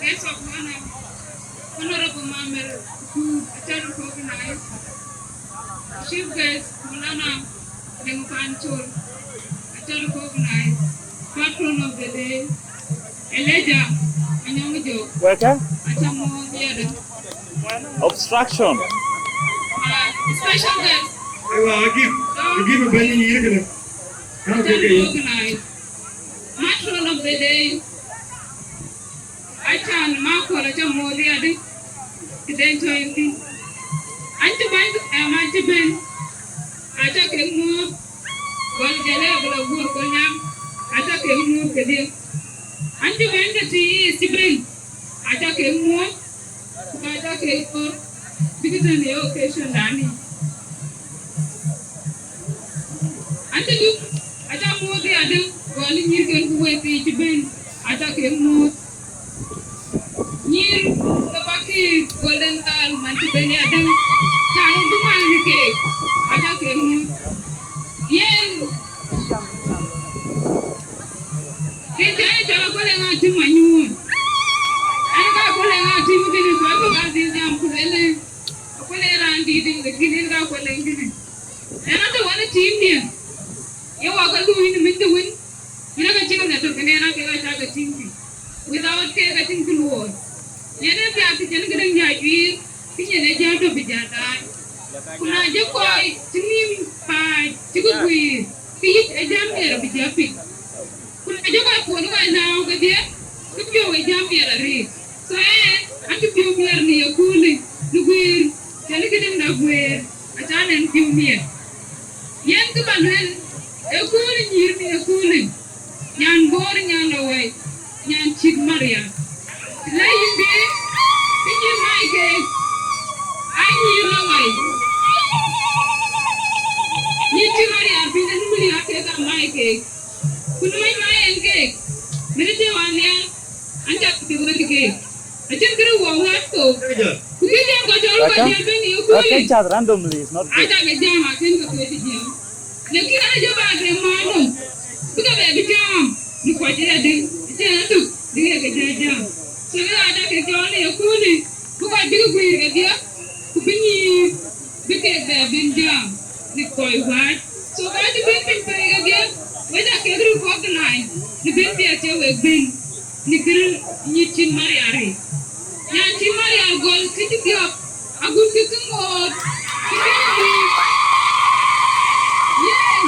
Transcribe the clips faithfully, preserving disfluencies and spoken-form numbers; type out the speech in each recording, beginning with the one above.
Guest of honor, Honorable Mamer Kuur, aca recognize. Chief guest, Maulana Deng Panchol, aca recognize. Patron of the day, Elijah Anyong Jok. Weka? Aca muɔ̈ɔ̈th yadë. Obstruction. Uh, special guest. Aywa, agip, agip bɛ̈ny nyïïr kënë. Aca recognize. Matron of the day, Acan Makol, aca muɔ̈ɔ̈th yadë, këden tɔ̈ yïn thïn. An cï bäny, ɛm, an cï bɛ̈n, aca kek muɔ̈ɔ̈th, gɔl jëlë abï la guɔ̈r gɔl nyam, aca kek muɔ̈ɔ̈th kedhie. An cï bɛ̈n ke tïï cï bɛ̈n, aca kek muɔ̈ɔ̈th, ku ka aca kek kɔ̈r bïk tënë ye occasion dani. An cï duk, aca muɔ̈ɔ̈th yadë, gɔl nyïïrken ku wëëthiic cï bɛ̈n, aca kek muɔ̈ɔ̈th. Nyïïr ke Pakeer Golden Girl man cï bɛ̈n yadë, can bï man keek, aca kek muɔ̈ɔ̈th. Yen, rin cä ye cɔl Akol Eŋatim Manyuɔ̈ɔ̈n. Ɛn ka Akol Eŋatim kënë, ku abï wadhil jam ku lueel, Akol ee raan dïït, lakin yen ka Akol Eŋatim kënë. Ëna të wën ë team diɛ̈, ye wɔ ke luui në mïth të wën, yïn aka cï ke tök kënë, ëna kek acä ke tïŋ thïn. Without kek acïn kë luɔɔi. Yen ë piath cïn këdäŋ jäl juiir, kë nyin ë jäl tök bï jäl daai. Ku na jɔ kɔc cï nïïm paac cï ke guiir, kë yic ë jäl miɛt bï jäl piŋ. Ku na jɔ kɔc puɔ̈n kɔc lääu kedhie, kë piɔ̈u ë jäl miɛt arëët. So ëë, acï piɔ̈u miɛt në ye köölë, në guiir, tënë këdäŋ da guëër, acä nɛn piɔ̈u miɛt. Yen kë ba lueel, ë köölë nyïïr në ye köölë, nyan Bor, nyan Lɔwai, nyan cït Maria. Të la yïn bï, bï nyïïr mai keek, aa nyïïr Lɔwai. Nyïïr cït Maria, bï në Maria keek aa mai keek. Ku në mac ma yen keek, mënë të wan nhial, an, cak të wël keek. Acïn kërë wɔ wɛ̈ɛ̈t thok. Ku kë jam kɔc cɔl kɔc Raka? Jël bɛ̈n ye Raka köölë. Chat randomly is not good. Aca ke jam akën ke kuec jam. Lakin an, jɔ ba ke manom. Bï ke bɛ bï jam. Në kuac ya dï. Acïn atuk. Dï ke ke jam jam. So, ya aca ke cɔl ye köölë. Bï kɔc bï ke guiir kedhie. Ku bï nyïïr. Bï kek bɛ bɛn jam në kɔc wääc. So ka cï bɛn piny pɛɛi kedhie, wek aa kek recognize në bɛn piɛth cï wek bɛn në kërë nyïïr cït Maria rëër. Nyan cït Maria gɔl kë cï dhiɔp, agut kë kë ŋoot, kë kë ŋoot. Yen,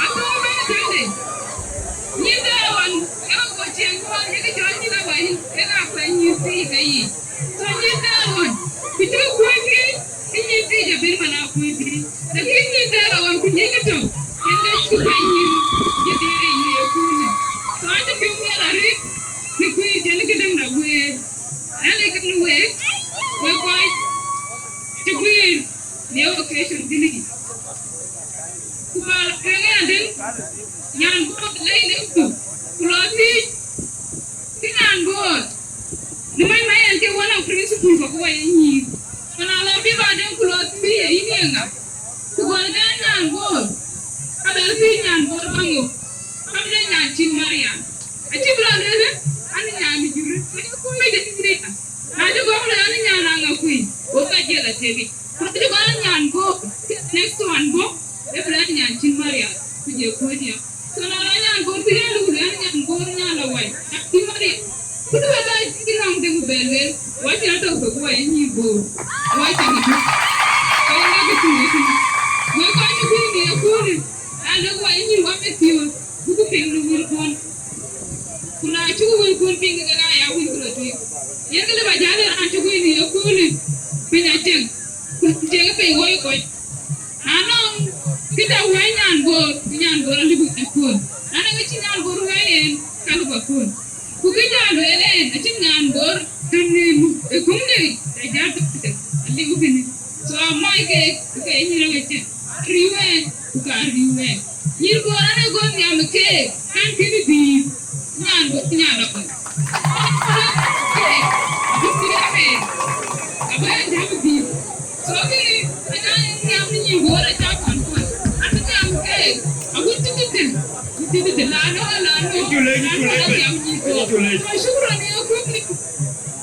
athöŋ bɛ̈n tënde. Nyïïr dhɛɛr ɣɔn, ee ɣo ciɛɛŋ ɣɔn, ee kë cɔl nyïïr awäny, ee ka kuɛny nyïïr thii ke yiic. So nyïïr dhɛɛr ɣɔn, ku cï kuöc thii, Kë nyïïr thiic abï man akuöc bï, lakin nyïïr dhɛɛr aɣɔn ku nyïïr ke tök, yen ka cï kuany nyïïr, jël dhil ric në ye köölë. So acï piɔ̈u miɛt arëët në kuiir jël këdäŋ da guëër. Ënë kën week, wek kɔc cï guiir në occasion kënë. Ku ba tueŋ ëyadï, nyan Bor lɛc lëu, ku lɔ thiic, kë nyan Bor. Në mac ma yen ke one of principle kɔ̈k wɔ ye nyïïr. Ku na lɔ bï ba den ku lɔ thiic ye yïn ye ŋa? Ku gɔl bɛ̈n nyan Bor. Ka bɛ thiic nyan Bor ba ŋö? Ka bï den nyan cït Maria. Acï bï lɔ lueel, an nyan jur. Ku jɔ kuöc de Maria. Na jɔ gɔ̈k lɔ an nyan aŋa kuc. Go ka jiël atekic. Ku na jɔ gɔ̈k an nyan Bor. Next one Bor. Ë bï lɔ an nyan cït Maria. Ku jɔ kuöc ya. So na la nyan Bor bï ya luk lɔ an nyan Bor nyan la wai. Nyan cït Maria. Këdu wek aa cï lɔŋ dëŋ bɛ lueel, wacïn atɔ̈u thok wai ë nyïïr Bor, wacïn ëtök. Ke yen ake tïŋ ëtïŋ. Wek kɔc cï guiir në ye köölë, na lëk wai ë nyïïr wam ë piööc, buk piŋ në wëlkuɔn. Ku na cuk wëlkuɔn piŋ, ke ka ya wël ku lɔ tueŋ. Yen ke lëu ba jäl ë raan cï guiir në ye köölë, piny aceŋ, ku ceŋ ë piny woi kɔc. Na nɔŋ kë ca wɛ̈ɛ̈c nyan Bor, ke nyan Bor alëu bï kuöl. Na nɔŋ kë cï nyan Bor wɛ̈ɛ̈c en, ka lëu ba kuöl. Ku kë ca lueel en, acïn nyan Bor tën në ë guŋde, ca jäl tök tëde, aliu kënë. So, amɔc keek, ke nyïïr ë wecë, riëëu en, ku ka riëëu en. Nyïïr Bor an, ë gɔl nhiam ë keek, kan kënë dhïïr, nyan Bor, nyan Lɔŋ. Keek, abï thiëëk en, abï en jam dhïïr. So, kënë, aca nhiam në nyïïr Bor, aca kɔn kuɔn. An, bï nhiam keek, agut tïtï dï, agut tïtï dï, la nɔ̈k, la nɔ̈k, la nɔ̈k, nhiam nyïïr Bor. So, shukran, ye kuöth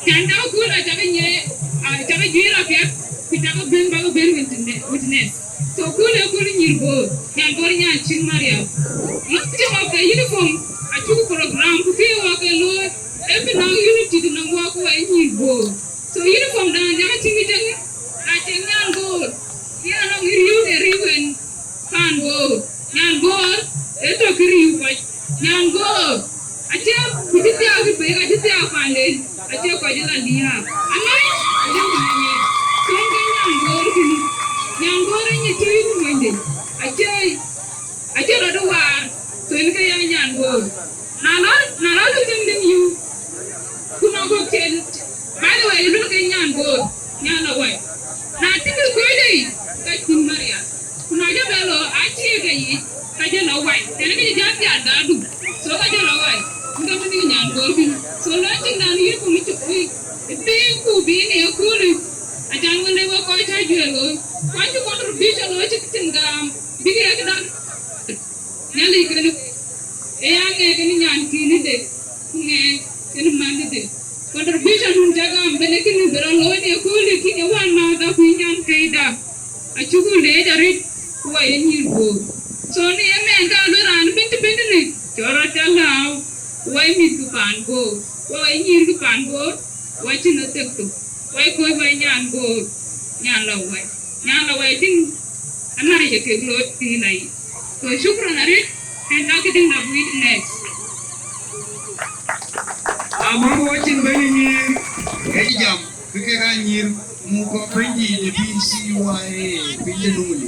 Can cakë kööl, a cakë nyiɛɛi, a cakë juiir apiɛth, ku cakë bɛ̈n, bakë bɛ̈n witness. So kööl ë kööl Nyïr Bor, Nyan Bor, Nyan Cïn Mariam. Launching of the uniform, acuk program, ku kë wɔ ke looi, ee bï naŋ unity të nɔŋ wɔ ku wɔ Nyïr Bor. So uniform dan, nyaka tïŋ ë cäŋ, na cïn Nyan Bor, yen anɔŋ riëëu de riëëu en. Paan Bor, Nyan Bor, ee tök kë riëëu kɔc. Nyan Bor, acie ku cï thiaak kë pek, acï thiaak paanden, acie kɔc ë la liääp. Anɔŋ, aye ku nɔŋ ye. Thöŋ ke Nyan Bor kënë. Nyan Bor ë nyin tïït muɔnyde. Acie, acie rɔt ë waar, thöŋ ke ya Nyan Bor. Na lɔ, na lɔ lɔ cïn dïn yï, ku nɔŋ kɔ̈k cen, by the way, luel ke Nyan Bor, Nyan Awai. Na tïŋ kë kɔc dei, ka cïn Maria. Ku na jɔ bɛ lɔ, acie ke yic, ka jɔ lɔ wai. Tënë kë jɔ piath da du. So ka jɔ lɔ wai. Ku ka bï Nyan Bor bï. So lɔ cïn dan yï ku mi cuk wïc. Ë piny ku bï në ëköölë. Acan wënde wek kɔc cä juël looi. Kɔc cï contribution looi cï cïn gam. Bïk ye këdan. Nhialic kënë, ë ya ŋɛk kënë nyan kïnëde, ku ŋɛk kënë mänhde. Contribution dun cä gam bɛ̈n ë kënë bï rɔt looi në ëkööl, lakin ë wään määthda ku nyan këda, acuk leec arëët, ku wɔ ye nyïïr Bor. So në ëmɛn ka luel raan bɛ̈n të bɛ̈n tënë, cɔl rɔt cä lääu, ku wɔ ye mïth ke paan Bor, ku wɔ ye nyïïr ke paan Bor, wɔ cïn ë thek thok, wɔ ye kɔc wɔ ye nyan Bor, nyan lɔ wai. Nyan lɔ wai tïŋ, anɔŋ ye kek looi piny lɔ yic. So shukran arëët, and ka këdï na wïc next. Amam wacin bɛ̈ny nyïïr, ë jam, bï kek aa nyïïr, muk kɔ̈k bɛ̈nydïït de B C Y A, piny de Nuŋ.